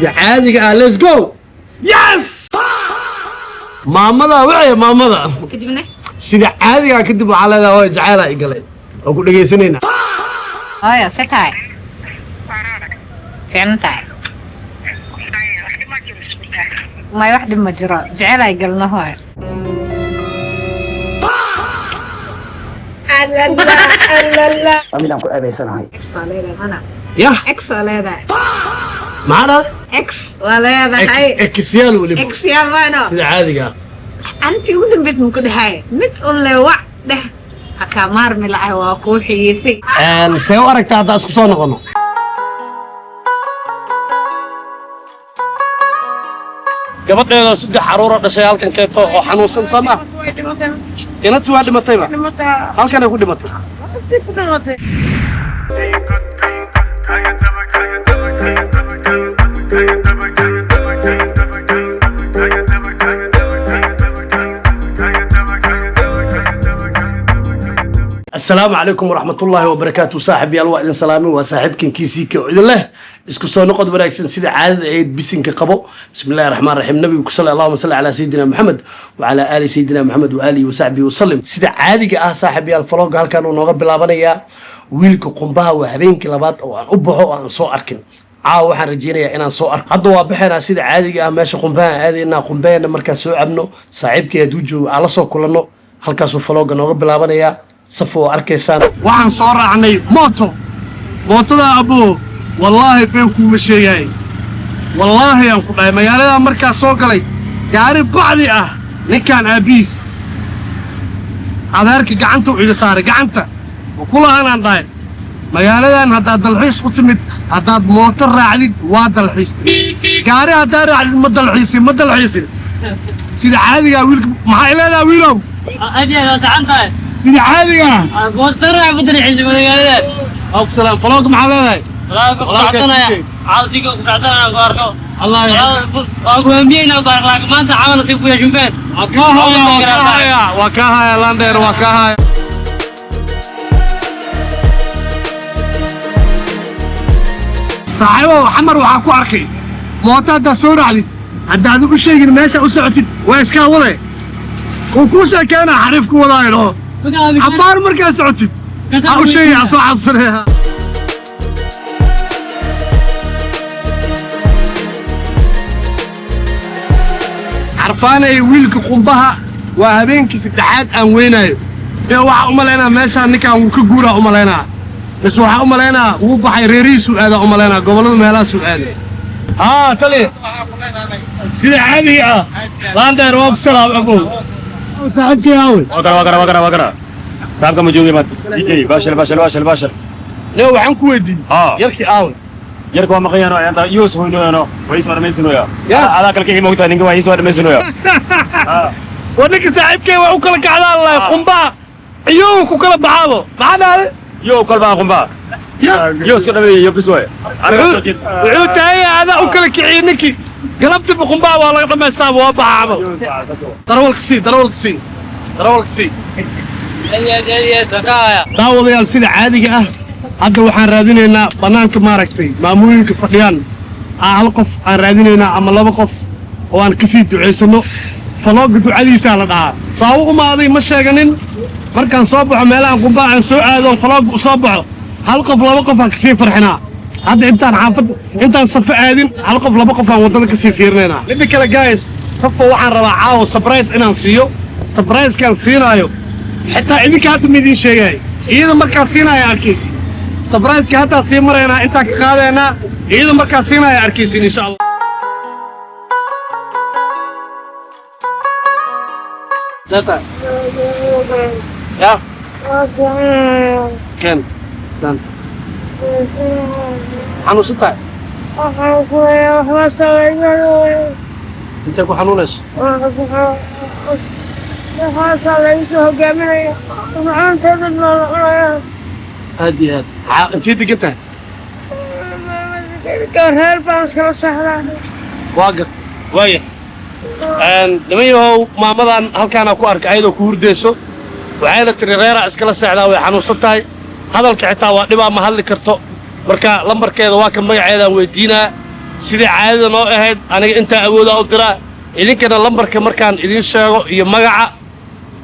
Caadiga ah, let's go. Yes, maamada wacya maamada. Kadibna? Sida caadiga ah, kadib waxaa leedahay, "Hooyo, jaceyla i galay," oo ku dhegaysanayna. Hooyo, se tahay? Fiican tahay? May, wax dhib ma jiro. Jecel ay galno, hooyo. Waa mid aan ku ceebaysanahay. Ex waa leedahay mana? Yah. Ex waa leedahay. Maxaa dhahday? Ex waa leedahay. Exyaal weliba. Ex yaal maano. Sida caadiga ah. Antii ugu dambaysa ma ku dhahay mid un le wac dheh hakaa maarmi la'ahay, waa kuu xiisay. See u aragtaa haddaa isku soo noqono? Gabadheeda saddex caruura dhashay halkan keento oo xanuunsan, soo ma inantii waa dhimatayba, halkanay ku dhimatay. Asalaamu calaykum waraxmatullaahi wabarakaatu. Saaxib yaal, waa idin salaamin. Waa saaxiibkan kiisiika oo idin leh isku soo noqod wanaagsan. Sida caadada ahayd, bisinka qabo. Bismi illahi raxmaan raxiim. Nabigu ku sali. Allahuma salli calaa sayidina Maxamed wacalaa aali sayidina Maxamed wa aalihi wasaxbihi wasalim. Sida caadiga ah, saaxib yaal, vlogga halkan uu nooga bilaabanayaa. Wiilka qumbaha waa habeenkii labaad oo aan u baxo oo aan soo arkin. Caawa waxaan rajeynayaa inaan soo arko. Hadda waa baxaynaa sida caadiga ah, meesha qumbaha aadaynaa. Qumbaheena markaan soo cabno, saaxiibkay hadduu joogo aan la soo kulanno. Halkaasuu vlogga nooga bilaabanayaa. Safo oo arkaysaan, waxaan soo raacnay mooto. Mootada aboo, wallaahi been kuuma sheegaay, wallaahi aan ku dhahay, magaaladaa markaa soo galay gaari bacdi ah, ninkaan aabbihiis adeerka gacanta u iga saaray gacanta kulahanaan dhahay, magaaladan haddaad dalxiis u timid, haddaad mooto raacdid waa dalxiistay, gaari haddaad raacdid ma dalxiisin, ma dalxiisin. Sida caadigaa, wiilka maxaa ileedaha, wiilow? Aad waa saxan tahay. Sida caadigaa. Mootara ma dalxiisin magaalada. Waa ku salaam. Vlogga maxaa leedahay? Walaa ku racsanaya. Caawsiga ku racsanaya ku arko. Allah. Waa ku hambiyeyna ku arko, laakiin maanta caawa nasiib ku yeeshin been. Waa kaa haya, waa kaa haya, waa kaa haya, landheer, waa kaa haya. Saaxiibow, Xamar waxaa ku arkay mooto haddaad soo raacdid, haddaad u sheegin meesha u socotid, waa iskaa wade, wuu kuu sheekeenaa, xariif ku wadaayo dhaho cabbaar. Markaad socotid ha u sheegay, ha soo xasuusanaya. Carfaanaya wiilka qumbaha waa habeenkii saddexaad aan weynaayo. Ee waxaa u malaynaa meeshaan ninkaan wuu ka guuraa u malaynaa, bas waxaa u malaynaa wuu baxay, reerihiisuu aadaa u malaynaa, gobollada meelahaasuu aaday. Haa tali, sida caadiga ah, laandeer, waa ku salaam abow. Saaxiibkii aawe? Waa kana, waa kana, waa kana, waa kana. Saaxiibka ma joogay maanta. CK bashal bashal bashal bashal. Ne waxaan ku weydiiyey yarkii aawe? Yarka waa maqan yaano, ayanta iyo soo hoynoyano, waa isoo dhamaysanoya. Ya. Adaa kale kii moogtahay, ninka waa isoo dhamaysanoya. Waa ninka saaxiibkay, waa u kala kacdaa lahay qumbaha iyuu ku kala baxaabo. Maxaa dhahday? Yo kolba qumba. Ya. Yo isku dhameeyay yo bis way. Wuxuu tahay adaa u kala kiciyey ninkii galabtiiba qumbaha waa laga dhamaystaaba, waa baxaa camal. Darawalka sii, darawalka sii, darawalka sii. Aad aad aad waa ka haya. Daawadayaal, sida caadiga ah, hadda waxaan raadinaynaa bannaanka, maaragtay, maamooyinka fadhiyaan. Hal qof aan raadinaynaa ama laba qof oo aan kasii ducaysanno. Vlogga ducadiisaa la dhahaa. Sababo umaaday ma sheeganin. Markaan soo baxo meelahan qumbaa aan soo aado, vlogga u soo baxo, hal qof laba qof aan kasii farxinaa. Hadda intaan xaafadda, intaan safo aadin, hal qof laba qof aan waddada kasii fiirinaynaa. Midda kale, guys, safo waxaan rabaa caawa surprise inaan siiyo. Surprisekaan siinaayo xitaa idinka hadda ma idiin sheegay, iyada markaa siinaya arkaysi. Surpriseka haddaa sii maraynaa, intaan ka qaadaynaa, iyada markaa siinaya arkaysin, insha Allah. Ya ken kan xanuunsan tahay? Intay ku xanuunayso? Hogaaminaya. Aad iyo aad. Intee degan tahay? Reer baan iskala saxdaa. Waa gar, waaya. Niman yahow, maamadan halkaanaa ku arkay ayadoo ku hurdayso. Waxayna tiri reeraa iskala seexdaa, way xanuunsan tahay, hadalka xitaa waa dhibaa, ma hadli karto. Marka lambarkeeda waa kan, magaceedaan weydiinaa. Sidai caadada noo ahayd, aniga intaa awoodaa u diraa, idinkana lambarka markaan idiin sheego iyo magaca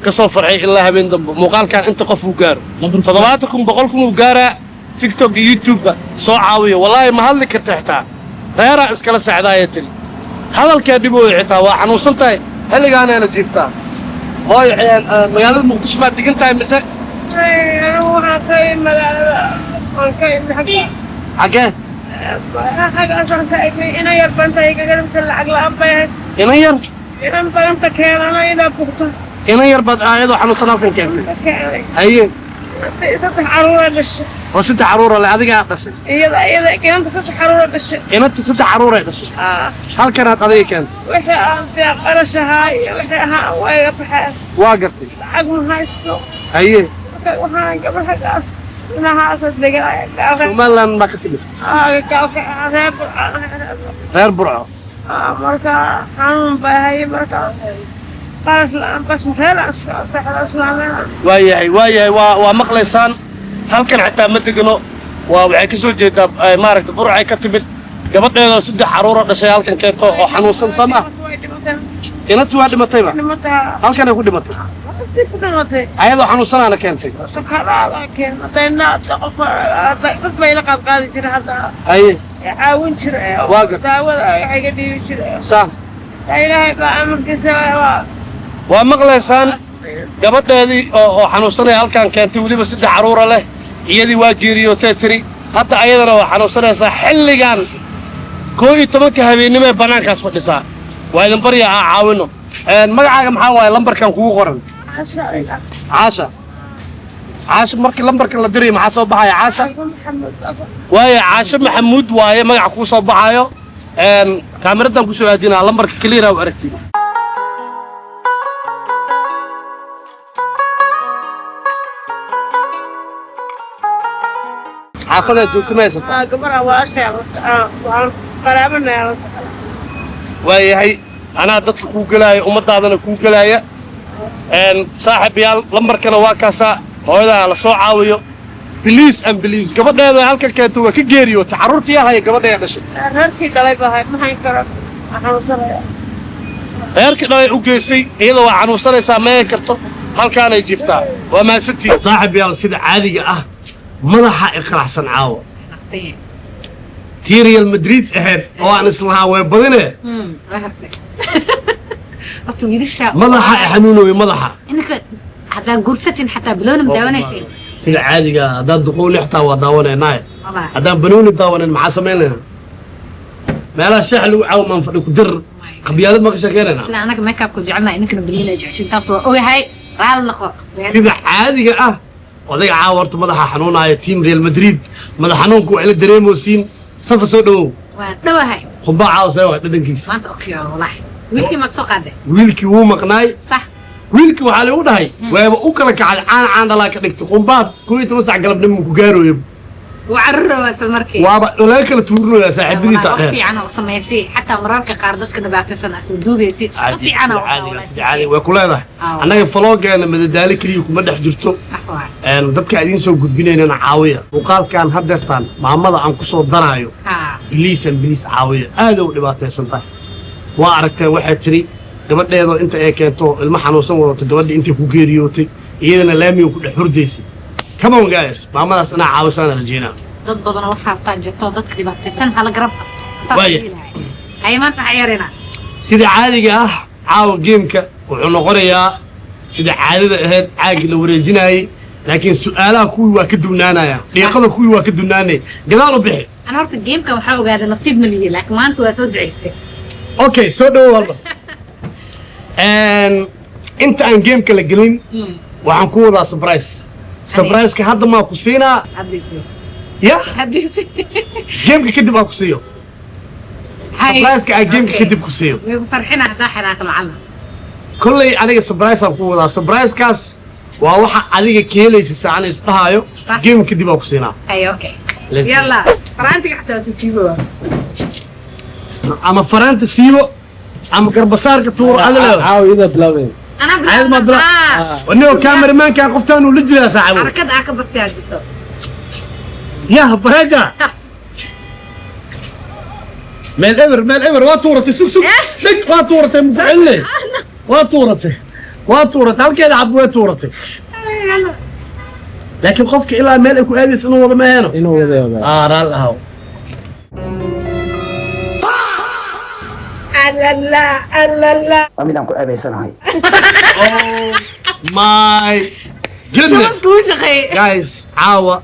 ka soo farxay ilaa habeen dambe. Muuqaalkan inta qof uu gaaro, 70,000, 100,000 uu gaaraa, TikTok iyo YouTube-ba soo caawiya. Wallaahi ma hadli karta xitaa, reeraa iskala seexdaaya tiri, hadalkaa dhibooda xitaa, waa xanuunsan tahay, xilligaanaana jiiftaa. Hooyo, magaalada Muqdisho maad degan tahay mise? Anigu waxaan ka imi magaalada, waan ka imi xagga. Xaggee? Xaggaasaan ka imi. Ina yar banta igagarabta, lacag la'aan bay hays. Inan yar? Inan badanta keenana idaa bugta. Inan yar baad aayadoo xanuunsan halkan keentay? Ka keenay. Haye. Saddex caruura dhashay. Oo saddex caruura le adigaa dhashay? Iyada inanta saddex caruura dhashay. Inanta saddex caruuray dhashay? Aa. Halkanaad adiga keentay? Wixii aan dee qarash ahaa iyo wixii ahaa waa iga baxeen. Waa gartay. Lacag ma haysto. Haye. Marka waxaan gabar xaggaas dhinacaasa degan. Somaliland baa ka timid? Reer. Reer Burco. Marka xanuun bay hayay, marka qarash la'aan bas meel aan seexdo islaameen. Waayahay, waayahay, waa maqlaysaan. Halkan xitaa ma degno, waa waxay ka soo jeedaa maaragta Burcay ka timid. Gabadheedoo saddex caruura dhashay halkan keento oo xanuunsan, soo ma? Way dhimateen. Inantii waa dhimatayba? Dhimataa. Halkanay ku dhimatay? Intii ku dhimatay. Ayadoo xanuunsanaana keentay? Sakaraada keenatay qof, dad bay la qaadqaadi jira hadda. Haye. Ee caawin jira. Waa gartay. Daawada waxay ga dhiibi jira. Saa. Ilaahay baa amarkiisa waa. Waa maqlaysaan, gabadheedii oo xanuunsanaya halkan keentay, weliba saddex caruura leh. Iyadii waa geeriyootay tiri, hadda ayadana waa xanuunsanaysaa. Xilligan 11-ka habeennimo ee bannaankaas fadhisaa. Waa idin barya, aa caawino. Magacaaga maxaa waaye lambarkan kugu qoran? Caasha. Caasha, markii lambarkan la dirayo maxaa soo baxaya? Caasha waaye, Caasho Maxamuud waaye magaca kuu soo baxaayo. Kaamiradan kusoo aadinaa, lambarka clear u aragtid. Xaafadaa joogto ma haysataa? Gabadha walaashay waan qaraabanaya. Waayahay, anaa dadka kuu gelaaya, ummadaadana kuu gelaaya. Saaxiibayaal, lambarkana waa kaasaa. Hooyadaa la soo caawiyo, please and please. Gabadheeda halkan keento waa ka geeriyoota, carruurtii ahaya gabadheeda dhashay. Reerkii dhalay baa hay, ma hayn karo, waan xanuunsanaya. Reerkii dhalay u geysay, iyada waa xanuunsanaysaa, ma hayn karto, halkaanay jiiftaa. Waa mahadsantihiin saaxiibayaal. Sida caadiga ah madaxa iqraxsan caawa tii Real Madrid ahayd oo aan islahaa way badine. Horta wiilasha Madaxa i xanuunooyo, madaxa. Inaka haddaa guursatin xataa bilowna ma daawanaysin. Sida caadiga ah, haddaan duqowni xitaa waa daawanaynaaye. Haddaan banooni daawanan maxaa samaynayna? Meelaha shaax lagu caawo maan fadhi ku dir, qabyaalad ma ka sheekeynayna. Sida anaga makeupka jecelnahay, idinkana baliina jeceshin, taas waa ogahay, raali noqo. Sida caadiga ah, odayga caawa horta madaxa xanuunaayo. Team Real Madrid madax xanuunku waa ila dareemosiin. Safa, soo dhawow. Waa dhawahay. Qumbaa caawa see waa dhadhankiisa? Maanta okay walahi. Wiilkii maad soo qaaday? Wiilkii wuu maqnaay. Sax. Wiilkii waxaa lagu dhahay waaba u kala kacay, caan caan dhalaa ka dhigtay qumbaad, 11 sac galabnimo ku gaarooyo. Wuu cararowaa isla markii. Waaba laga kala tuurinayaa saaxiibadiisa. Wax dheer. Fiican oo samaysay, xataa mararka qaar dadka dhibaataysan aad soo duubaysid, shaqo fiican oo Caadiga, sida caadiga way ku leedahay. Aa. Annaga vlog-geena madadaalo keliya kuma dhex jirto. Sax waay. Dadka idiin soo gudbinaynana caawiya. Muuqaalkan haddeertaan maamada aan ku soo daraayo, please and please caawiya, aad u dhibaataysan tahay. Waa aragteen, waxay tiri gabadheedoo inta ay keento ilmo xanuunsan wadato, gabadha intay ku geeriyootay, iyadana laamiga ku dhex hurdaysay. Come on guys, maamadaas inaa caawisaan rajeynaa. Dad badan oo waxaastaa jirto, dadka dhibaataysan hala garab qabto. Saas Waaya. ayay lahayd. Haye, maanta maxaa ciyaaraynaa? Sida caadiga ah, caawa game-ka wuxuu noqonayaa sida caadada ahayd, caagii la wareejinaayey, laakiin su'aalaha kuwii waa ka duwnaanaya, dhiiqada kuwii waa ka duwnaanaya. Gadaal u bixi. Ana horta game-kan waxaa ogaaday nasiib ma lihi, laakiin maanta waa soo ducaystay. Okay, soo dhawo walba. Inta aan game-ka la gelin, waxaan ku wadaa surprise. Surprise-ka hadda maa ku siinaa? Haddii. Ya. Haddii. Game-ka kadib aan ku siiyo surprise-ka, aan game-ka kadib ku siiyo. Way ku farxina haddaa xiraaka lacala. Kolley aniga surprise aan ku wadaa. Surprise-kaas waa waxa adiga ka helaysa saacan isdhahaayo. Sax. Game kadib aan ku siinaa. Hay, okay. Let's go. Yalla, faraantiga xataa soo siibo. Ama faraanta siibo ama garbasaarka tuur, ada leedahay. Caawa iyada bilaabeen. Anaa Caadi ma bilaabna. Wanigoo cameraman-kan qoftaan uu la jiraa, saaxiibo. Xarakad aa ka bartay aa jirto. Yah, bareja. Meel eber, meel eber. Waa tuuratay. Sug, sug, dhig. Waa tuuratay, muku celine. Waa tuuratay, waa tuuratay. Halkeeda cab, waa tuuratay, laakiin qofka ilaa meel ay ku aadaysa inuu wado ma heeno. Inuu wadayo. Aa, raal ahaw. Alala, alala. Waa mid aan ku ceebaysanahay. Oh my goodness. Kuu shaqeey. Guys, caawa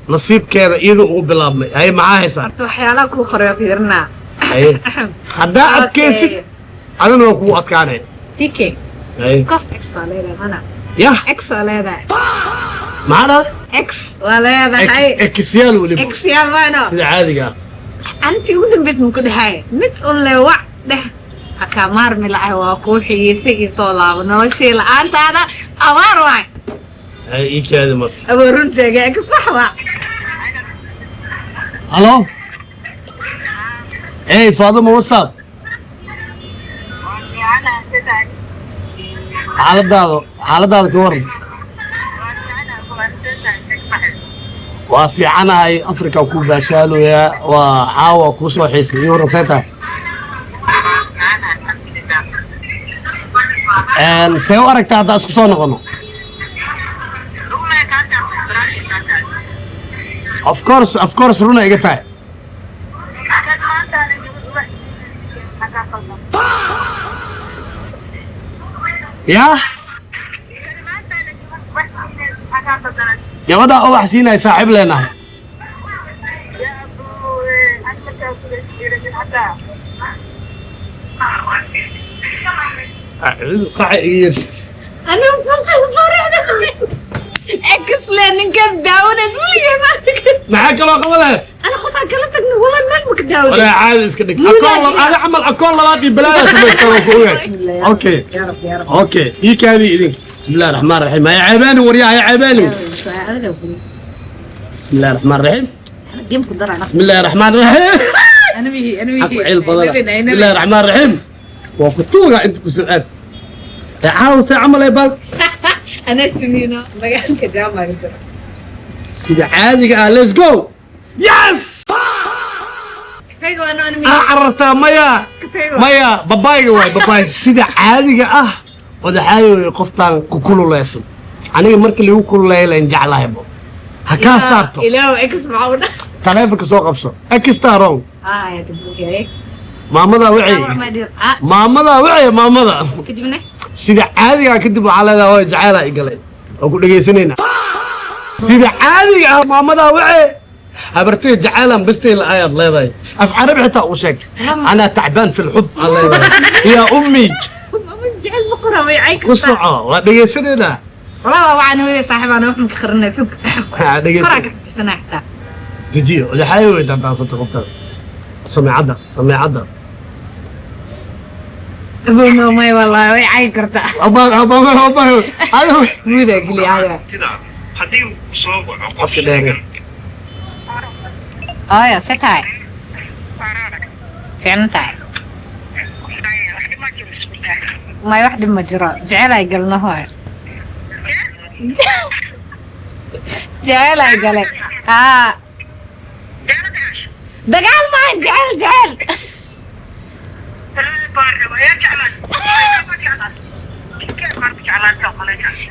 nasiibkeeda iyadoo ugu bilaabmay. Haye, maxaa haysaa? Horta waxyaalaha kuu qoray fiirinaa. Haye, haddaa adkaysid, adina waa kugu adkaanay. CK. Haye. Qof ex waa leedahay mana? Yah. Ex waa leedahay. Maxaa dhahday? Ex waa leedahay. Exyaal weliba. Ex yaal maano. Sida caadiga ah. Anti ugu dambaysa muku dhexay mid un le wac dheh, ha kaa maarmi la'ahay, waa kuu xiisay, ii soo laabo, noloshii la'aantaada abaar waay. Haye, ii kaadi marka. Aboo, run sheegay, ex sax waa. Hello, hey Faaduma, what's up? Xaaladaada, xaaladaada ka waran? Waa fiicanahay. Africa ku baashaaloyaa, waa caawa kuu soo xiisay. Ii waran, see tahay? See u aragtaa haddaa isku soo noqono? Of course, of course, runa iga tahay. Yah, gabadha ubax siinay saaxiib leenahay. Qaca iga yeersis. Ana farxda ex le ninkan daawanay weligay ma arkin. Maxaa kaloo qaba lahayd? Ana qofaan kala tagna wala meel ma ka daawaday. Walaa caadi iska dhig. Akoon ada camal, akoon labaad iyo balaaya samaystaan oo ku ogahay. Okay. Ya rab, ya rab. Okay, ii kaadii idinka. Bismillahi raxmaan raxiim. Haya ceebaani waryaa, haya ceebaani. Bismillahi raxmaan raxiim. Game ku darana. Bismillahi raxmaan raxiim. Ana mihi, ana mihi. Xaq cil badan. Bismillahi raxmaan raxiim. Waa ku tuugaa inta ku soo aad ee caawa see camal ee baal. Ana sumino magaalka jaamaca jira. Sida caadiga ah, let's go, yes. Kafeega waa ana mihi. Aa, carartaa maya. Kafeega. Maya, babaayga waay, babaay. Sida caadiga ah, odaxaayo qoftaan ku kululeysan. Aniga marka lagu kululeeyo lain jeclahaybo ha kaa saarto. Ilaaw ex maxaa u dhan. Taleefonka soo qabso, extra wrong. Ah, ya tabukay. Maamadaa wacay, maamadaa wacay, maamada. Kadibna? Sida caadiga ah, kadib waxaa leedahay waa jaceelaa i galay oo ku dhegaysanayna. Sida caadiga ah, maamadaa wacay, habartay jaceylan bastay la ayaad leedahay. Af carabi xitaa u sheeg. أنا تعبان في الحب aan leedahay يا أمي. Mama jecel boqora way cay ku kartaa. Soco, waa dhegaysanaynaa. Walaa waxaan hooyada saaxiib aan wax ka qarinay sug. Ha, dhegaysan. Koraa ka xabsanaa xitaa. Dejiyo odaxaayo way daandaansatay qoftan. Sameecadda, sameecadda. Abuu, no, may, wallahi way cay kartaa. Abaan, abaan, abaan. Adigu Muda keliya adiga. Qofka dheere. Hooyo, se tahay? Fiican tahay. May, wax dhib ma jiro, jecel ay galno hooyo, jecel ay galay. Haa, dagaal maahan, jecel, jecel.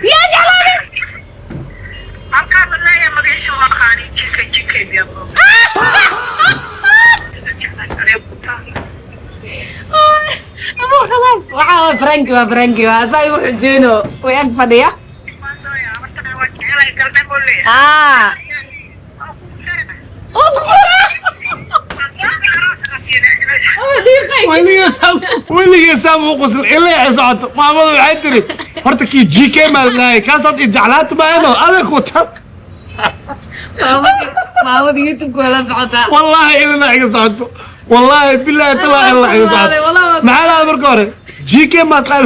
Yaa jeclaaday? Abu, khalaas, waxaa waa prank, waa prank, waa saa igu xujeyno, way ag fadhiya. Aa, Weligeesaa muu qosl ilaa ay socoto. Maamadu waxay tiri horta kii GK maa lahay kaasaad i jeclaata maano adag wata. Maamada YouTube waa la socotaa. Wallaahi ilaa iga socoto, wallaahi bilaahi talaa ilaa iga socoto. Maxaa lahaa marka hore GK maad qaad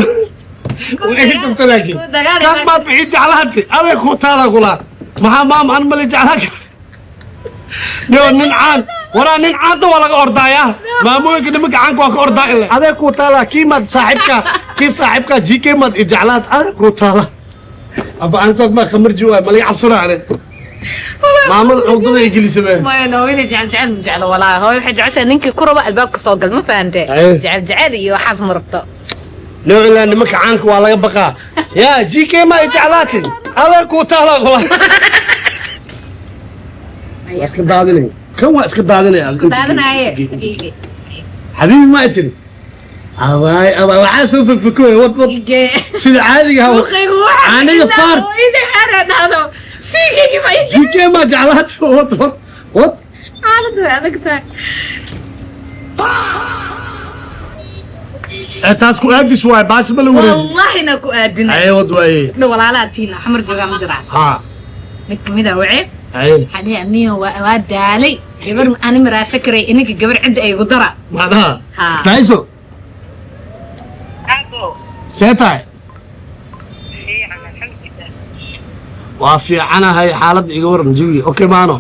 way iga tagta, laakiin kaas maad bixi jeclaati adag ku taada kulaa. Maxaa maama an mali jeclaa kara yo nin caan waraa nin caanta waa laga ordaayaa. Maamooyinka nimanka caanka waa ka ordaa ile adeeg kuu taala. Kii maad saaxiibka, kii saaxiibka GK maad i jeclaat adeeg kuu taala. Aba ansaas maa kamarji waay malaga cabsanaa ane. Maamada cuqdada ay gelisay bee. Maya, hooyada jecel jecel ma jeclo walaahi. Hooyo waxay jeceshahay ninkii ku raba albaabka soo gal, ma fahante? Aye. Jecel jecel iyo waxaas ma rabto. Nooc ilaa nimanka caanka waa laga baqaa. Yaa GK, ma ay jeclaatay adeer kuu taalaa kula. Waa iska daadinaya kan, waa iska daadinaya. Daadinaaye. Xabiibi, ma ay tiri abaay abaay, waxaa soo fogfokoy, wad wad sida caadiga ah. Aniga faar. GK ma jeclaatay, wad wad wad. Xaaladdu way adag tahay. Ee, taas ku aadis waay, baasi ma la wareeji. Wallahi na ku aadinay. Ay, wad waaye. Gabdho walaalaha tiina xamar joogaa ma jiraan? Ha. Mid kamid a wace. Ay. Waxaa dhihi, aniga waa daalay, gabar ani maraasa karay, ininka gabar cidda ay igu dara. Macnaha? Ha. Faiso, see tahay? Waa fiicanahay. Xaaladda iga waran, jawiga okay maano?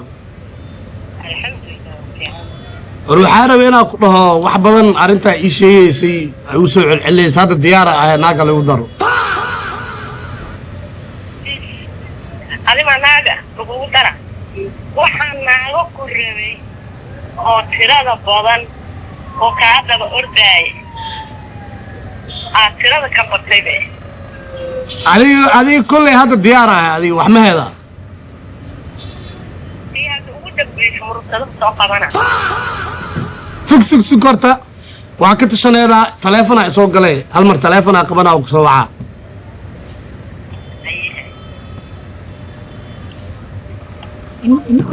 War waxaa rabay inaan ku dhaho wax badan. Arrintaa ii sheegaysay ay u soo celcelinaysa, hadda diyaara ahay, naaga lagu daro. Adima naaga lagugu dara? Waxaa naago ku rabay oo tirada badan oo kaa daba ordaaya aad tirada ka batay be. Adiga kolley hadda diyaar ahay, adiga wax ma heedaa? Tii hadda ugu dambaysa murugsada soo qabana. Sug sug sug, horta waxaan ka tashaneedaa. Taleefonaa isoo galay, hal mar taleefonaa qabanaa oo kusoo wacaa.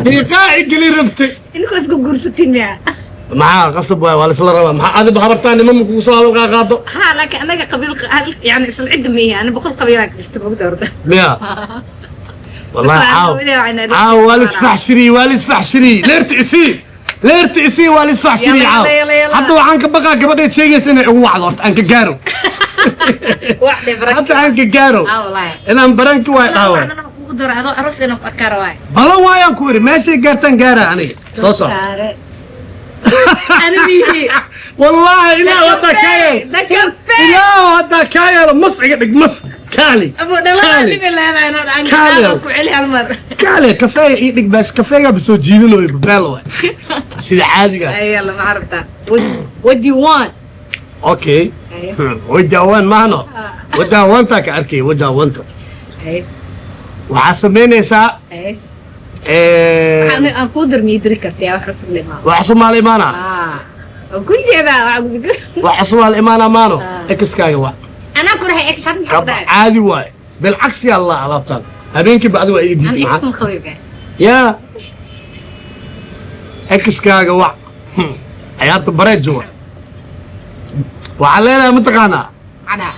Hiiqaa igeli rabtay. Idinkoo isku guursatiin miya? Maxaa qasab waay, waa laisla rabaa. Maxaa adiba habartaa niman kugu soo hadalkaa qaado? Ha, laakiin anaga qabiil yani isla cidda ma ihi ani, 100 qabiilaa jirta, mogta horta. Miya? Wallahi caaw caaw waa lisfaxshiriyey, waa lisfaxshiriyey. Leerta isii, leerta isii, waa lisfaxshiriyey caaw. Yalla, yalla, yalla. Hadda waxaan ka baqaa gabadheed sheegaysa inay igu wacdo. Horta aan ka gaaro. Wax dhe barak. Hadda aan ka gaaro. Ah, wallahi. Inaan baranki waay dhaawa. Anana kugu daro adoo aroos inaan ku arkaa rawaay. Balan waayaan ku iri, meeshay gaartaan gaara aniga soo soco. Ani mihi. Wallaahi ilaah haddaa kaa yeelo. Da kafe. Ilaah haddaa kaa yeelo, mas iga dhig, mas kaali. Abu dhalada. Kaali. Dhibi leedahay inaad aan Kaali. aan ku celi hal mar. Kaale kafeega ii dhig baas, kafeega ba soo jiidanayo, babeel waay sida caadiga ah. Ay, yalla, ma arabtaa? What do you want? Okay. Ay. Wajawaan maahno, wajawaantaa ka arkay, wajawaanta. Ay. Waxaa samaynaysaa. Ay. Aan kuu dir miyay diri kartaa wax cusub le maaha? Wax Soomaali imaana. Ah, waan ku jeedaa waxaan ku wax Soomaali imaana maano. Ah. Exkaaga waa. Anaa ku dhahay ex hadda, maxaa ku Kaba dhahay? Caadi waaye, bilcagsi allah alaabtaan habeenkii ba adiga waa ii Aan diiday. ex Maxaa ma qabay be. Yaa exkaaga wac, ciyaarta bareejo wa waxaa leedahay, mataqaanaa? Cadaa.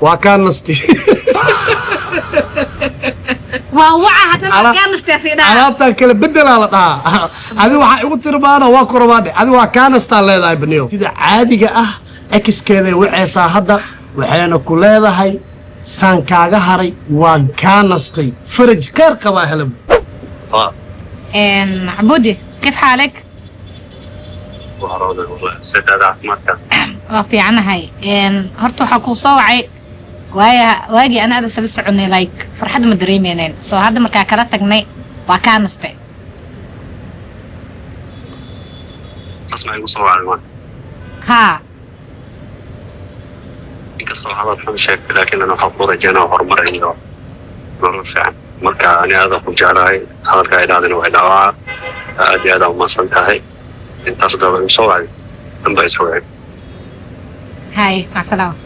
Waa kaa nasti. Waa waca haddana. Waa kaa nastaa sii dhaha. Alaabtaan kala bedelaa la dhahaa. Adi waxaa igu tirmaano waa ku rabaadhe, adi waa kaa nastaa leedahay baniyo. Sida caadiga ah exkeeday waceysaa hadda, waxayna ku leedahay saan kaaga haray, waan kaa nastay, faraj kheyr qabaa helab. عبودي، كيف حالك؟ Waa fiicanahay. Horta waxaa kuu soo wacay waaya waagii ana ada sala soconay, like farxad ma dareemeyneen, soo hadda markaa kala tagnay waa kaa nastay. Saas ma igu soo wacday? Haa. Inkastoo hadal xun sheegtay, laakiin ana waxaan ku rajaynaa horumar iyo nolol fiican. Marka ani aada ku jeclahay, hadalka idhaadina way dhaawacaa. Aad iyo aad aa umahadsan tahay intaas daba igu soo wacday dhanba is wacay. Hay, mac salaama.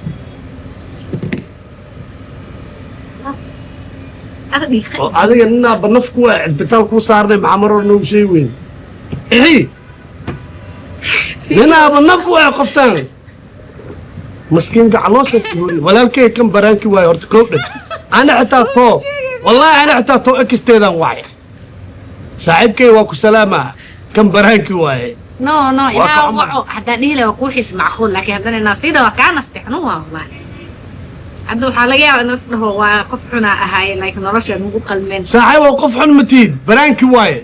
Oo adiga ninaa banaf kuwa cisbitaal kuu saarnay, maxaa mar hore noogu sheegi weyn? Ixi ninaaba naf u eh qoftaan maskiinka calooshaas ka hori. Walaalkay kan baraanki waayo horta koob dheg. Ana xitaa too, wallaahi ana xitaa too exteedaan wacay. Saaxiibkay waa ku salaamaa, kan baraanki waaye. No no. Waa ka Inaa xumahay. waco haddaan dhihi lahaa waa kuu xiis macquul, laakiin haddana inaa siida waa kaa nastay, xanuun waa wallahi. Hadda waxaa laga yaabaa inuu is dhaho waa qof xunaa ahaay, like nolosha magu qalmeen. Saaxiib oo qof xun ma tihid, baraanki waaye,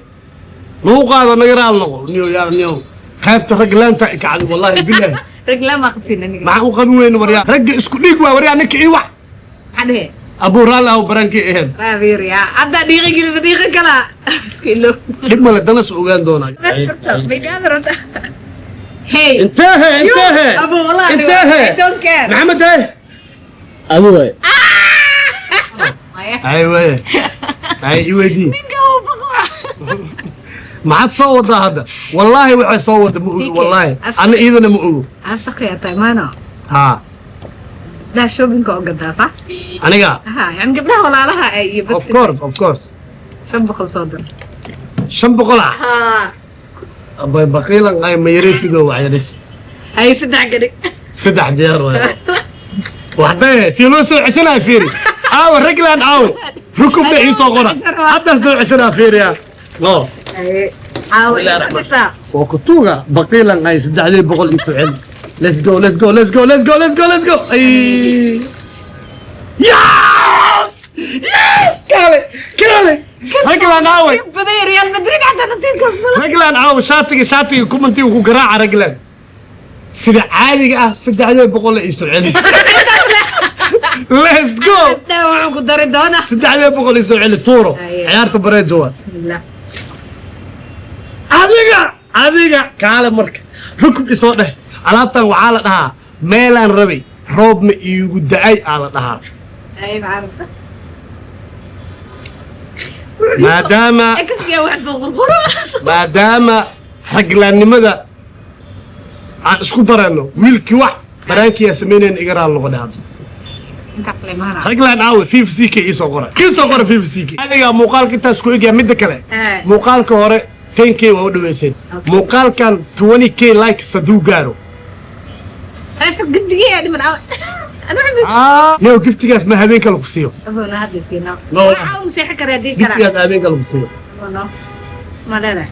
lagu qaado naga raal noqo niyo yaa niyo. Qaybta rag laanta ikacdi, wallaahi bilaahi. Rag lama qabtin aniga. Maxaan u qabin weyne? Waryaa, ragga isku dhiig waay. Waryaa, ninka ii wac. Maxaa dhehe? Abuu, raalli aw, barankii ahayd. Raabiiriya hadda dhiiqa gelisa, dhiiqa kala iska ilo. Dhib male, danas ogaan doonaa. Bas karta may gaadi rabta. Hey. Inteehe, inteehe? Abu, wallahi Inteehe? I don't care. Maxamed, hey. Adu waay. Maya. Ay waye, ay i weydii. Ninka uu baqo. Maxaad soo wadaa hadda? Wallaahi waxay soo wada ma ogi. CK, Wallaahi ana iidana ma ogo. Asaqi atay maano. Haa. Daa shoppingka oo gadaa, sax? Aniga? Ha, yani gabdhaha walaalaha ay iyo Of course, of course. 500 soo dir. 500 ah? Ha. Abay, baqiilan ay ma yarey sidoo wax yareys. Hay, saddex gadhig. Saddex diyaar waay. Waxdaye si loo soo ceshanaya, fiiri. Aawa Ragland? Aawe rukubna ii soo qora, haddaan soo ceshanaa, fiiriya no. Caawa. Bismillahi raxmaan. Isa. Waa kutuuga, baqiilan ay 300 ii soo celi. Let's go, let's go, let's go, let's go, let's go, let's go. Ay, yes, yes, kaale, kaale, Ragland aawe? Baday Real Madrid xataa nasiibkaas mala. Ragland aawe? Shaatiga, shaatiga kumantiga ku garaaca. Ragland, sida caadiga ah 300 ii soo celi. Let's go. Wuxuu ku dari doonaa. 300 ii soo celi, tuuro. Aye. Ciyaarta bareejo waa. Bismillah. Adiga, adiga kaale, marka rukub isoo dheh. Alaabtan waxaa la dhahaa meelaan rabay roobna iigu da-ay aa la dhahaa. Ay, maxaa? Maadaama Exkiya wax soo qurquro. Maadaama raglaannimada aan isku darayno, wiilkii wax baraankiyaa samaynayna, iga raal noqonay hadda. Intaas le maana. Raglaan aawe? Fifa CK iisoo qora, iisoo qora Fifa CK. Adiga muuqaalka intaas ku egyaa. Midda kale, muuqaalka hore 10K waa u dhaweyseen. Muuqaalkan 20K likes hadduu gaaro, Heesa guddigiya dhiman ana waxaan niyow, giftigaas ma habeen kale ku siiyo? Abuna hadda siino. No. Waxa uu seexan karaa dii kala. Giftigaas habeen kale ku siiyo. No. Ma leedahay?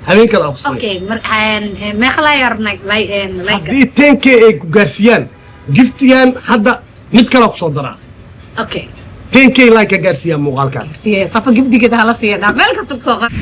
Habeen kale aan ku siiyo. Okay, markaan meeqa la yarnay like? Haddii 10K ay ku gaarsiiyaan giftigan hadda, mid kale ku soo daraa. Okay. 10K like ka gaarsiiyaan muuqaalkan. Siye safa giftigeeda hala siiya, meel kasta ku soo qor.